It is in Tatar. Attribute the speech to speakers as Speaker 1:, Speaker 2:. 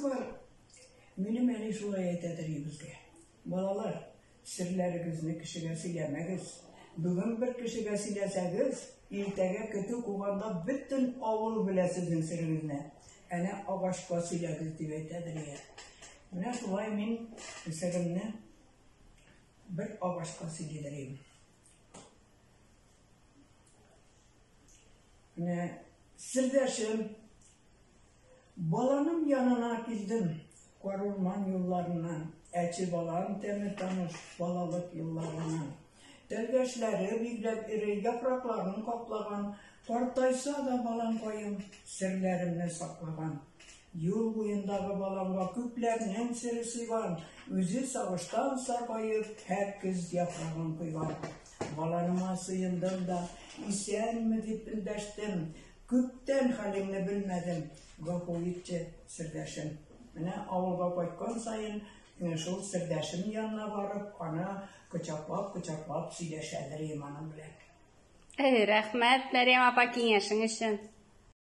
Speaker 1: бар. Минем әни шулай әйтәдер безгә. Балалар, серләрегезне кешегә сөйләмәгез. Бүген бер кешегә сөйләсәгез, иртәгә көтү куганда бөтен авыл белә сезнең серегезне. Әнә агачка сөйләгез, дип әйтәдер иде. Менә шулай мин серемне бер агачка сөйлидер идем. Менә сердәшем, Баланым янына килдем, Карурман юлларыннан, Әче балан тәме таныш Балалык елларыннан. Тәлгәшләре бигрәк эре, Яфракларын каплаган, Картайса да баланкаем, Серләремне саклаган. Юл буендагы баланга Күпләрнең сере сыйган, Үзе сагыштан саргаеп, Һәр көз яфрагын койган. Баланыма сыендым да, Исәнме дип эндәштем, Күптән хәлеңне белмәдем, гафу итче, сердәшем. Менә авылга кайткан саен шул сердәшем янына барып, аны кочаклап-кочаклап сөйләшәдер идем аның белән.
Speaker 2: Рәхмәт, Мәрьям апа, киңәшең өчен.